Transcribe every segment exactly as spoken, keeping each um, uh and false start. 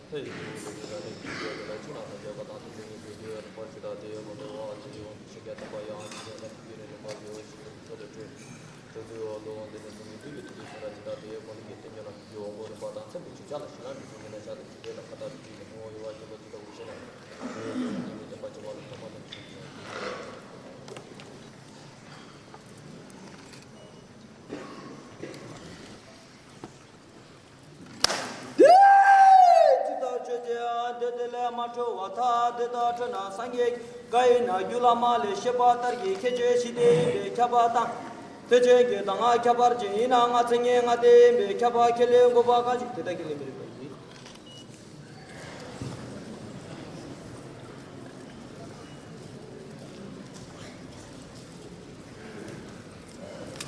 ཐོས་ཡོད་དུས་ལས་ཀྱི་ལ་ལས་ཀྱི་རྒྱལ་གྱི་ལ་ཆུ་ནང་དུ་བསྡད་པ་དང་དུས་ཀྱི་ཉིན་གྱི་དུས་ཡོད་པར་ཆུ་དང་དེ་ཡོད་མ་དུ་བ་ཆུ་ཡོང་དུ་ཤི་རྒྱ་དམ་པ་ཡང་ཆུ་ཡོད་ན་དུས་ཀྱི་རེ་ལུང་པ་ཡོད་ཞིག་ཏུ་ཚོ་དུ་བྲོས། དུས་ཚོད་འོག་ལོ་འོང་དེ་ནས་བཟུང་གི་དུས་ཀྱི་དུས་ཀྱི་ཆུ་ལ་ཇི་ལྟར་དེ་ཡོད་གོང་ལས་ཀྱི་རྟེན་འབྱུང་ལ་ཡོད་འོང་གོ་རིམ་པ་དང་མཚན་པོ་ཆུ་ཆ་ལ་ཤི་ལ་འདི་ཚོ་མི་ལ་ཤ་དང་ཆུ་དེ་ལ་ཁ་དར་དུས་ཀྱི་ནི་ཧོ་ཡོད་བ་ཆེན་པོ་དུས་ལ་འུ་ཤེ་ན་དེ་ཡོད་ཀྱི་ཉིན་མི་དམ་པ་ཆེ་བ་ལ་ཐོག་མ་དང་ཆུ་ཆ། འདི་ཇི་ལྟར་ཆོས་ཅན། འདི་དེ་ལས་མ་འཕྲོ་བ་ཐལ། འདི་ལྟར་འཕྲོས་ན་སངས་རྒྱས་ཀྱི་བཀའ་ཡིན་ན། རྒྱུད་བླ་མ་ལས་བཤད་པ་ལྟར་གྱི་ཁྱད་ཆོས་ཞི་བདེ་ཡིན་པས་ཁྱབ་པ་དང་། ཐེག་ཆེན་གྱི་གདམས་ངག་ཁྱད་པར་ཅན་ཡིན་ན། ང་མཚན་ཉིད་ལྔ་སྟེ་ཡིན་པས་ཁྱབ་པ་ཁས་ལེན་དགོས་པ་གང་ཞིག་དེ་དག་ཁས་ལེན་པའི་རིགས་པ་ཡིན།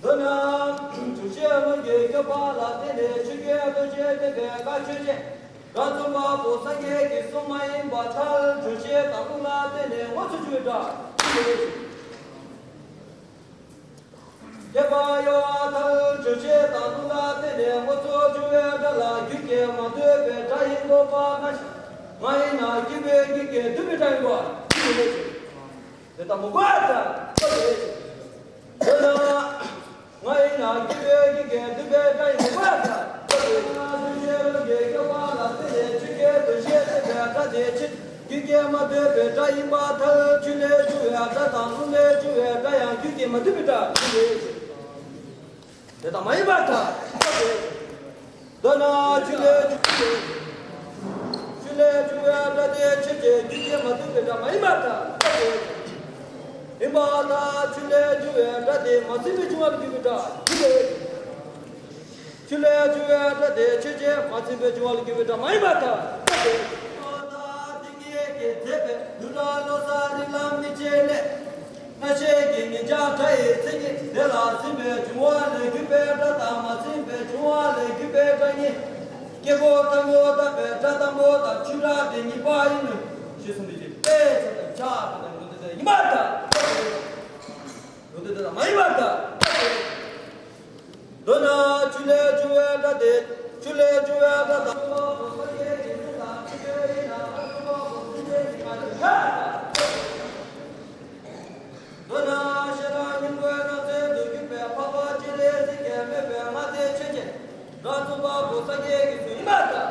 འདི་ནི་སྒྲུབ་བྱེད་ལུང་གི་བཀོད་པ་ལ་བརྟེན་ནས་ཆོས་ཀྱི་རྡོ་རྗེ་ལྡན་པའི་བཀའ་ཆོས་ཅན། རབ་འབྱམས་པ་པོ་སངས་རྒྱས་ཀྱི་གསུང་མ་ཡིན་པ་ཐལ། སྒྲུབ་བྱེད་དང་ལུང་ལ་བརྟེན་ནས་དངོས་སུ་གྱུར་པའི་སྒྲ། ཁྱད་པར་ཡོད་པ་ཐལ། སྒྲུབ་བྱེད་དང་ལུང་ལ་བརྟེན་ནས་དངོས་སུ་གྱུར་པའི་སྒྲ་ལ་རྒྱུད་ཀྱིས་མ་བསྡུས་པའི་སྒྲ་ཡིན་དགོས་པ་གང་ཞིག་ང་ཡིན་ན་རྒྱུད་པའི་རྒྱུད་ཀྱིས་བསྡུས་པའི་སྒྲ་ཡིན་པ། དེ་ལྟ་མི་དགོས་པར་ཐལ། འདི་ནི་ང་ཡིན་ན་རྒྱུད་པའི་རྒྱུད་ཀྱིས་བསྡུས་པའི་སྒྲ་ཡིན་མི་དགོས་པར་ཐལ། སྒྲུབ་བྱེད་ལུང་གི་བཀོད་པ་ལ་བརྟེན་ནས་ཆོས་ཀྱི་རྡོ་རྗེ་ལྡན་པའི་སྒྲ་དེ་ཆོས་རྒྱུད་ཀྱིས་མ་བསྡུས་པའི་སྒྲ་ཡིན་པར་ཐལ། ཆོས་ལས་བྱུང་བའི་སྒྲ་དང་ལུང་ལས་བྱུང་བའི་སྒྲ་ཡང་རྒྱུད་ཀྱིས་མ་བསྡུས་པའི་སྒྲ་ཡིན་པས། དེ་ལྟ་མ་ཡིན་པར་ཐལ། འདི་ནི་ཆོས་ལས་བྱུང་བའི་ཆོས་ལས་བྱུང་བའི་སྒྲ་དེ་ཆོས་ཀྱི་རྒྱུད་ཀྱིས་མ་བསྡུས་པའི་སྒྲ་མ་ཡིན་པར་ཐལ། ཡིན་པར་ཐལ། ཆོས་ལས་བྱུང་བའི་སྒྲ་དེ་མ་ཟིན་པའི་བྱུང་བ་ལ་གྱུར་པའི་སྒྲ་ཡིན་པས། ཆོས་ལས་བྱུང་བའི་སྒྲ་དེ་ཆོས་ཅན། མ་ཟིན་པའི་བྱུང་བ་ལ་གྱུར་པའི་སྒྲ་མ་ཡིན་པར་ཐལ། ཡིན་པར་ཐལ། ཏིང་ངེ་འཛིན་མཛད་པའི་བསྡུས་གྲྭ་བློ་གསལ་རིགས་ལམ་མི་ཕྱེད་ལས། སྔ་ཕྱི་གི་ངེས་བྱ་སྒྲ་ཡི་མཚན་ཉིད་དེ་ལ་ཟིན་པའི་བྱུང་བ་ལས་གྱུར་པའི་སྒྲ་དང་མ་ཟིན་པའི་བྱུང་བ་ལས་གྱུར་པའི་སྒྲ་གཉིས། སྐྱེས་བུ་དང་པོ་དམ་པའི་སྒྲ་དང་པོ་དང་ཆོས་སྒྲ་དེ་གཉིས་པ་ཡིན་ནོ། ཞེས་གསུངས་པའི་ཕྱིར། དཔེ་ཆ་དང་ཕྱག་དང་ལུང་དེ་ཡིན་པར་ཐལ། ལུང་དེ་དེ་དང་མ་ཡིན་པར་ཐལ། འདི་ནི་ཆོས་ལས་བྱུང་བའི་སྒྲ་སྟེ། ཆོས་ལས་བྱུང་བའི་སྒྲ་དང་། འདི་ནི་ཤེས་རབ་སྙིང་པོའི་ནང་ཚན་དུ་གྱུར་པའི་འཕགས་པ་སྤྱན་རས་གཟིགས་ཀྱིས་སྨྲས་པའི་སྔ་ལྟས་ཆོས་ཅན། རབ་འབྱམས་པ་པོ་སངས་རྒྱས་ཀྱི་གསུང་ཡིན་པར་ཐལ།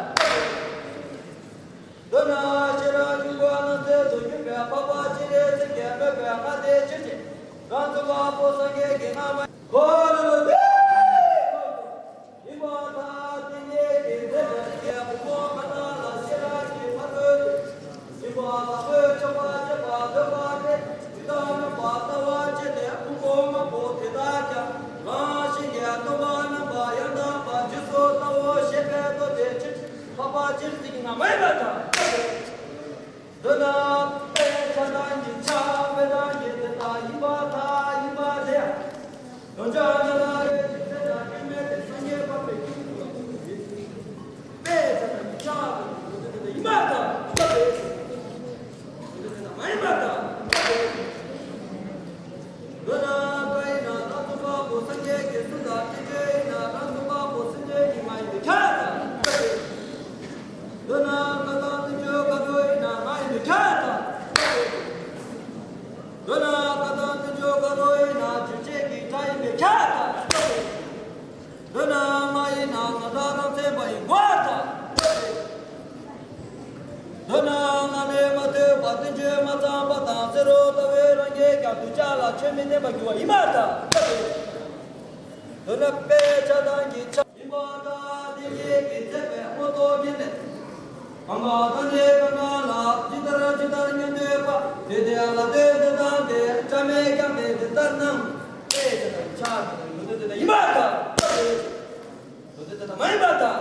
འདི་ནི་ཤེས་རབ་སྙིང་པོའི་ནང་ཚན་དུ་གྱུར་པའི་འཕགས་པ་སྤྱན་རས་གཟིགས་ཀྱིས་སྨྲས་པའི་སྔ་ལྟས་ཆོས་ཅན། རབ་འབྱམས་པ་པོ་སངས་རྒྱས་ཀྱི་སྔ་མ་འཁོར་ལོ་ཡིན་པར་ཐལ། ཏིང་ངེ་འཛིན་མཛད་པའི་ཕུང་པོ་མཐའ་དག་ལ་ཤེས་རབ་ཀྱིས་མ་གྲོལ་ཏེ། སྦྱིན་པ་བཟང་པོའི་སྤྱོད་པ་སྤྱད་པ་འདོད་པ་སྟེ། ཇི་ལྟར་སྨོན་པ་ལྟ་བ་སྤྱད་དེ་ཕུང་པོ་ལྔ་པོ་དེ་དག་ཀྱང་རང་བཞིན་གྱིས་སྟོང་པ་རྣམ་པ་ཡང་དག་པར་རྗེས་སུ་བལྟའོ་ཞེས་པའི་མདོ་སྡེ་ཆོས་ཅན། འཕགས་པ་སྤྱན་རས་གཟིགས་ཀྱི་སྔ་མ་ཡིན་པར་ཐལ། འདི་ནི་དཔེ་ཆ་དང་གི་ཆ། དཔེ་དང་གི་དེ་དག་ཡིན་པར་ཐལ། ཡིན་པ་དེ་ཡང་། དོན་བྱ་ཉན་ལ་རེ་ཞིག་ཚེ་དང་རྒྱུ་མེད་དེ་སངས་རྒྱས་འཕགས་པའི་རྒྱུ་དེ་ཡིན། དཔེ་ཆ་དང་གི་ཆ་དེ་ཡིན་པར་ཐལ། ཡིན་པ་དེ་ཡང་། མ་ཡིན་པར་ཐལ། འདི་ནི་བཀའ་ཡིན་ན་རབ་འབྱམས་པ་པོ་སངས་རྒྱས་ཀྱི་གསུང་དང་། བསྟན་བཅོས་ཡིན་ན་རབ་འབྱམས་པ་པོ་སེམས་ཅན་གྱི་ང་ཡིན་པས་ཁྱབ་པར་ཐལ། འདི་ནི་བཀའ་དང་བསྟན་བཅོས་བཀའ་བརྗོད་ཡིན་ན་ང་ཡིན་པས་ཁྱབ་པར་ཐལ། འདི་ནི་བཀའ་དང་བསྟན་བཅོས་བཀའ་བརྗོད་ཡིན་ན་རྗོད་བྱེད་ཀྱི་སྒྲ་ཡིན་པས་ཁྱབ་པར་ཐལ། འདི་ནི་ང་ཡིན་ན་ང་དང་རང་མཚན་པ་ཡིན་དགོས་པར་ཐལ། འདི་ནི་ང་ལས་མ་ཐོས་པ་བསྟན་བཅོས་མ་ཚང་བ་དང་། བསེ་རུ་ལྟ་བུའི་རང་རྒྱལ་ཀྱང་གདུལ་བྱ་ལ་ཆོས་མི་བསྟན་པར་འགྱུར་བ་ཡིན་པར་ཐལ། འདི་ནི་དཔེ་ཆ་དང་གི་ཆ་ཡིན་པར་ཐལ། ཏིང་ངེ་འཛིན་མཛད་པའི་མངོན་རྟོགས་ཉིད་ལས། གང་ག་ད་ནི་གང་ག་ལ་ཇི་ལྟར་ཇི་ལྟར་ཉན་འདོད་པ། དེ་དེ་ལ་དེ་དེ་དང་དེ། ཆ་མེད་ཀྱང་དེ་དེ་ལྟར་སྣང་། དཔེ་ཆ་དང་ཆ་དང་ཡོད་དེ་དེ་ཡིན་པར་ཐལ། ཡོད་དེ་དེ་མ་ཡིན་པར་ཐལ།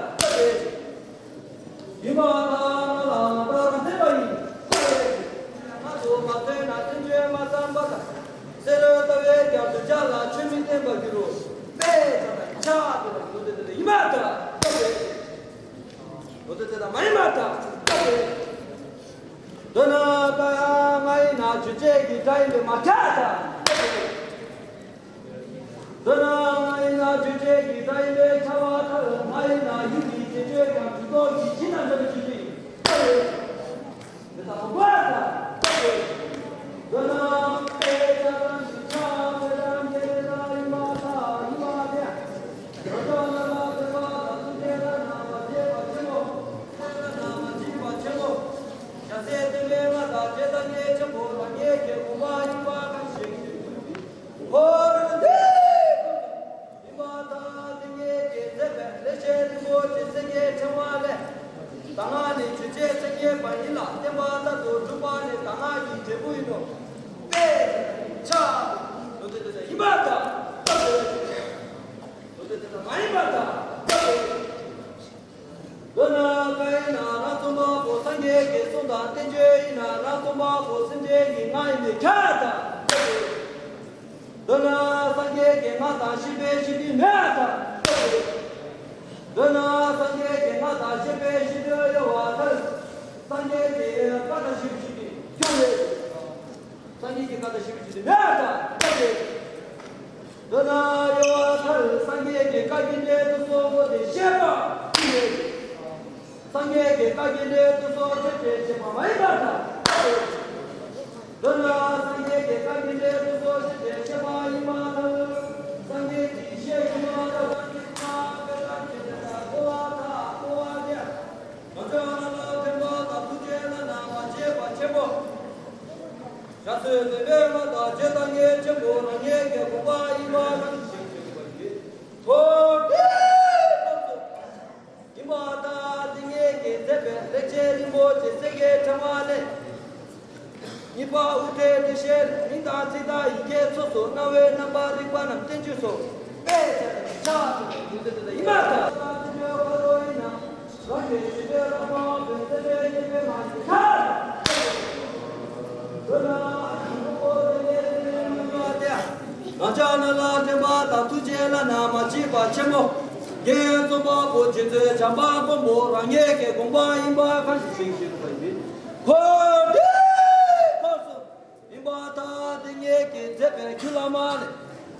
ཡིན་པར་ཐལ། ང་ལ་ང་དང་རང་མཚན་པ་ཡིན། ང་ཚོ་མ་ཐོས་ན་བསྟན་བཅོས་མ་ཚང་བ་དང་། བསེ་རུ་ལྟ་བུའི་ཀྱང་གདུལ་བྱ་ལ་ཆོས་མི་བསྟན་པར་འགྱུར་རོ། དཔེ་ཆ་དང་ཆ་དེ་དང་ཡོད་དེ་དེ་ཡིན་པར་ཐལ། ལོ་དེ་དེ་དང་མ་ཡིན་པར་ཐལ། འདི་ནི་ཀ་ཡ་ང་ཡིན་ན་རྗོད་བྱེད་ཀྱི་སྒྲ་ཡིན་པས་མ་ཁྱབ་པར་ཐལ། འདི་ནི་ང་ཡིན་ན་རྗོད་བྱེད་ཀྱི་སྒྲ་ཡིན་པས་ཁྱབ་པར་ཐལ། ང་ཡིན་ན་ཡུལ་གྱི་རྗེས་གཅོད་ཀྱང་གྲུབ་ཐོབ་ཀྱི་གཞི་དང་འབྲེལ་བའི་རྗོད་བྱེད་ཡིན། པ་ཡིན་ལ། བསྟན་པ་མཐར་ཐུག་གྲུབ་པ་ནི་དག་སྣང་གི་འབྲས་བུ་ཡིན་ནོ། དཔེ་ཆ་ལོ་དེ་དེ་ཡིན་པར་ཐལ། ལོ་དེ་དེ་མ་ཡིན་པར་ཐལ། མདོར་ན་བཀའ་ཡིན་ན་རབ་མཚུངས་པ་པོ་སངས་རྒྱས་ཀྱི་གསུང་དང་། བསྟན་བཅོས་ཡིན་ན་རབ་མཚུངས་པ་པོ་སེམས་ཅན་གྱི་ངག་ཡིན་པས་ཁྱབ་པར་ཐལ། མདོར་ན་སངས་རྒྱས་ཀྱི་ངག་དང་བཤད་པའི་བཤད་སྡོད་མེད་པར་ཐལ། མདོར་ན་སངས་རྒྱས་ཀྱི་ངག་དང་བཤད་པའི་བཤད་སྡོད་གཡོ་བར་ཐལ། སངས་རྒྱས་ཀྱི་བཀའ་དང་བཤད་པའི་བཤད་སྡོད་གཡོ་བས། སངས་རྒྱས་ཀྱི་བཀའ་དང་བཤད་པའི་བཤད་སྡོད་མེད་པར་ཐལ། མདོར་ན་གཡོ་བར་ཐལ། སངས་རྒྱས་ཀྱི་བཀའ་གི་འགྲེལ་དུ་གསུངས་པ་དེ་བཤད་པ་ཡིན་པས། སངས་རྒྱས་ཀྱི་བཀའ་གི་འགྲེལ་དུ་སོགས་ཆོས་ཅན་བཤད་པ་མ་ཡིན་པར་ཐལ། མདོར་ན་སངས་རྒྱས་ཀྱི་བཀའ་གི་འགྲེལ་དུ་སོགས་ཆོས་ཅན་བཤད་པ་ཡིན་པར་ཐལ། སངས་རྒྱས་ཀྱི་བཤད་ཡིན་པར་ཐལ། སངས་རྒྱས་ཀྱི་བཀའ་གི་འགྲེལ་དུ་སོགས་ཆོས་ཅན་བཤད་པ་ཡིན་པར་ཐལ། ང་བཅས་རྣམས་ལ་བསྟན་པ་དང་ཐུགས་རྗེ་བླ་ན་མ་མཆིས་པ་ཆེན་པོ། ཞབས་སུ་འདུན་པའི་ལྷ་དང་རྗེ་བདག་ཉིད་ཆེན་པོ་རང་ཉིད་ཀྱི་དགོངས་པ་ཡིན་པ་གང་ཞིག་ཞིག་པ་ཡིན། ཐོག་མཐའི་སྐབས་སུ་ཡིན་པར་ཐལ། དེ་ཉིད་ཀྱིས་མཛད་པའི་ལེགས་བྱས་རིན་པོ་ཆེ་གསེར་གྱི་ཕྲེང་བ་ལས། གཉིས་པ་དབུ་མཐའི་འགྲེལ་བཤད་མིང་དང་ཚིག་དང་ཡི་གེའི་ཚོགས་སུ་སྣང་བའི་རྣམ་པར་རིག་པ་རྣམས་བསྟན་བཅོས་སོ། དཔེ་ཆ་དང་ཕྱག་ཏུ་འདུ་མཛད་དེ་ཡིན་པར་ཐལ། ང་བཅས་རྣམས་ལ་བསྟན་པ་དང་ཐུགས་རྗེ་བླ་ན་མ་མཆིས་པ་ཆེན་མོ། རྒྱན་རྩོམ་པ་པོ་རྗེ་བཙུན་བྱམས་པ་མགོན་པོ་རང་ཉིད་ཀྱི་དགོངས་པ་ཡིན་པ་གང་ཞིག་ཞིག་ཞིག་པ་ཡིན། འཁོར་འདས་འཁོར་གསུམ་ཡིན་པར་ཐལ། དེ་ཉིད་ཀྱིས་མཛད་པའི་རྒྱུད་བླ་མ་ལས།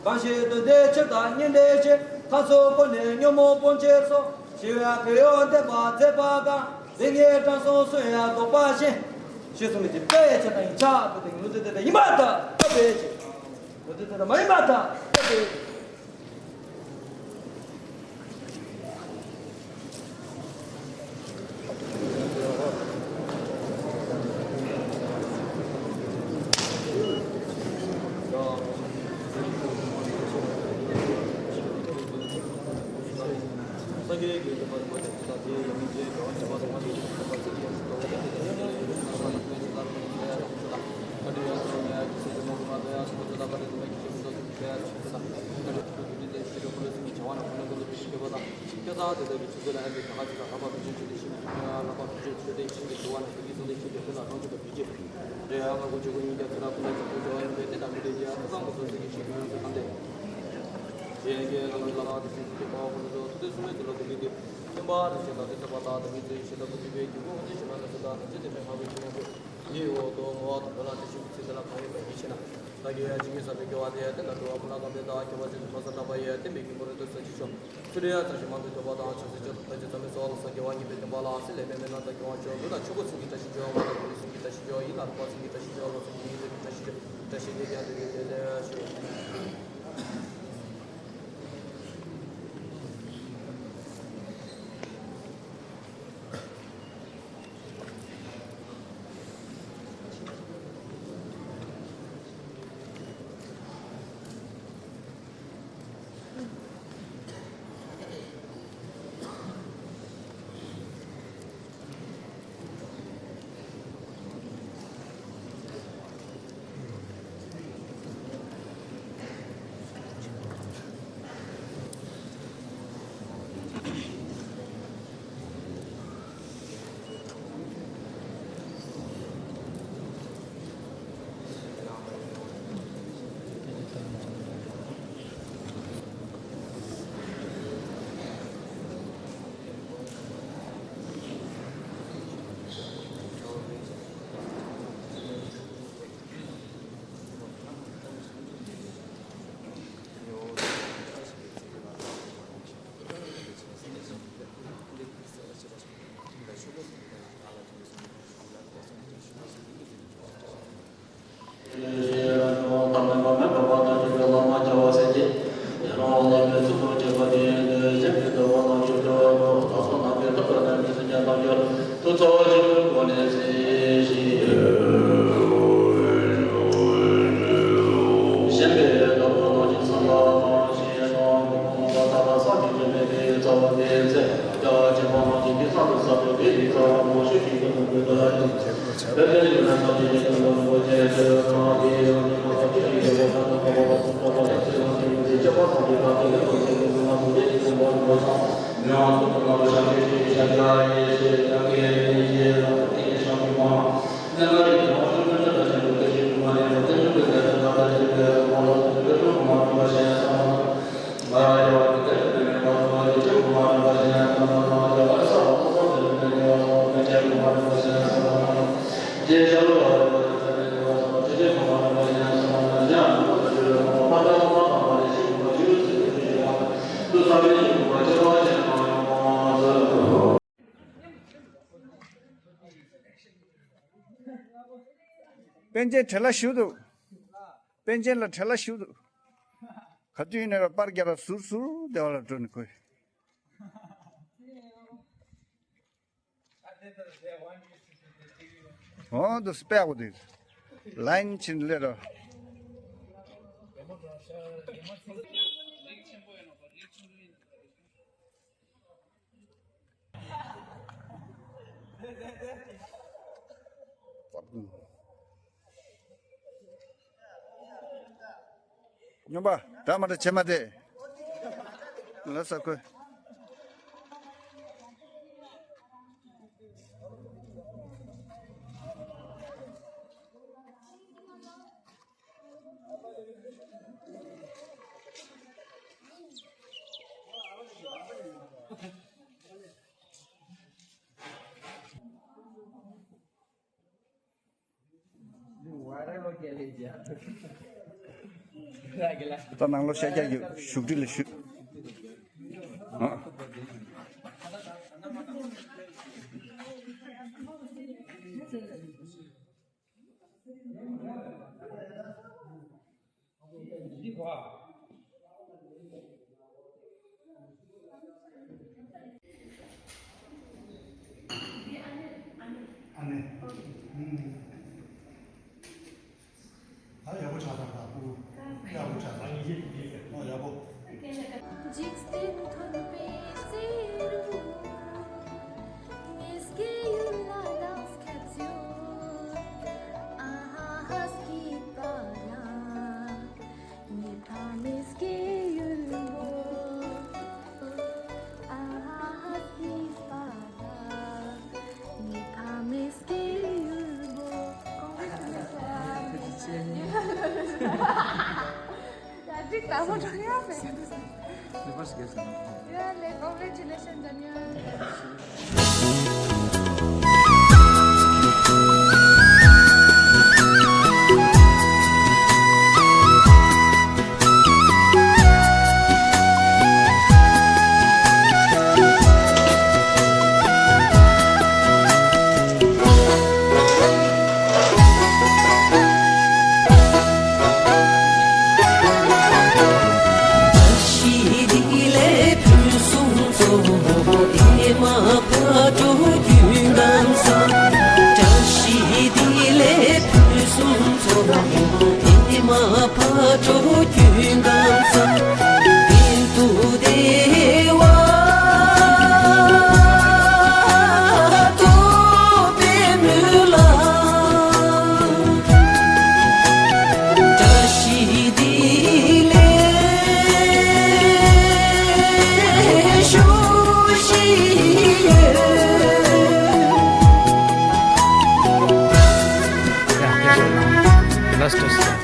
གང་ཞིག་འདུ་འདི་ཕྱིར་དང་སྙིང་འདི་ཕྱིར། ཁམས་གསུམ་ཀུན་ནས་ཉོན་མོངས་སྤོང་ཕྱིར་སོགས། ཞི་བའི་བོད་ཡུལ་འདེབས་པར་མཛད་པ་གང་། དེ་ཉིད་དྲང་སྲོང་བསོད་ཡར་བཟློག་པ་བཞིན། ཞེས་གསུངས་པའི་དཔེ་ཆ་དང་ཡིག་ཆ་བོད་དུ་ངོས་འཛིན་དེ་ལྟར་ཡིན་པར་ཐལ། ཐབས་པའི་ཕྱིར། ངོས་འཛིན་དེ་ལྟར་མ་ཡིན་པར་ཐལ། ཐབས་པའི་ཕྱིར། ཡིད་འོག་ཏུ་ངོ་བོ་དང་བོད་ལ་དེ་བཞིན་གྱི་ཚིག་དེ་ལ་གང་ཡིན་པ་ཡིད་ཆེས་ན། བདག་གིས་ཡང་ཇི་སྙེད་བསམ་པའི་དགེ་བ་དེ་ཡང་དེ་ན་འགྲོ་བ་ཀུན་ལ་གང་ཕན་དང་ཁྱད་པར་ཅན་དུ་མ་བསམ་བཏང་བ་ཡང་བསྟན་པའི་མགོན་པོ་རིན་ཆེན་ས་ཆེན་ཤོག་ཚུལ་ཡང་ཚར་ཞིང་མང་དུ་ཐོས་པ་དང་ཆོས་སུ་སྤྱོད་ཐམས་ཅད་ཚང་མའི་གསོལ་བ་ལ་སངས་རྒྱས་དབང་བརྙེས་པའི་བདེན་པ་ལ་སྲིད་ལས་མེད་མེད་རྣམས་དང་སྐྱོང་བར་ཤོག་ལུས་དང་ཕྱོགས་ཀུན་སེམས་ཀྱི་བཀྲ་ཤིས་ཤོག་ངག་དང་ལུས་སེམས་ཀྱི་བཀྲ་ཤིས་ཤོག་ཡིད་ལ་རེག་པ་སེམས་ཀྱི་བཀྲ་ཤིས་ཤོག་བཀྲ་ཤིས་ཀྱི་རྒྱལ་དུ་ཡོད་དེ་ལས་ཤོག་པཎ་ཆེན་བྲེལ་བ་ཞུ་འདུག་པཎ་ཆེན་ལ་བྲེལ་བ་ཞུ་འདུག་ག་དུས་ཡིན་ན་ར་པར་རྒྱག་ར་ཟུར་ཟུར་བདེ་བ་ལ་འགྲོ་ནི་ཁོས། འོ་འདུག་སྤེ་གོ་དེ་ལ་ཡིན་ཕྱིན་ལེ་ར། སྨྱོན་པ་འདྲ་མ་འདྲ་བྱེད་མ་དེ། ལ་ས་ཁོས། ད་ནང་ལོགས་ཤར་རྒྱག་རྒྱུ་བཞུགས་ཁྲི་ལ་བཞུགས། ཨ། ཨ་ནི། ཨུམ། ཨ་ཡག་པོ་ཆགས་ཚར་ད་ཕྲུ་གུ། ཡག་པོ་ཆགས་ཚར། ཨོ་ཡག་པོ། འཇིག་རྟེན་མཐུན་པའི་རྩེ་རུ། ངས་སྐྱེ་ཡུལ་ལ་དྭངས་ཁ་ཚུད། ཨ་ཧ་ཧ་སྐྱིད་པ་ལ། ངའི་ཕ་མའི་སྐྱེ་ཡུལ་བོ། ཨ་ཧ་ཧ་སྐྱིད་པ་ལ། ངའི་ཕ་མའི་སྐྱེ་ཡུལ་བོ། Congratulations. ཡ་འགྲིག་ད་མོ་འགྲོ་ཡ་མེད། Reverse guess. Yeah, like, congratulations, Daniel. Last test.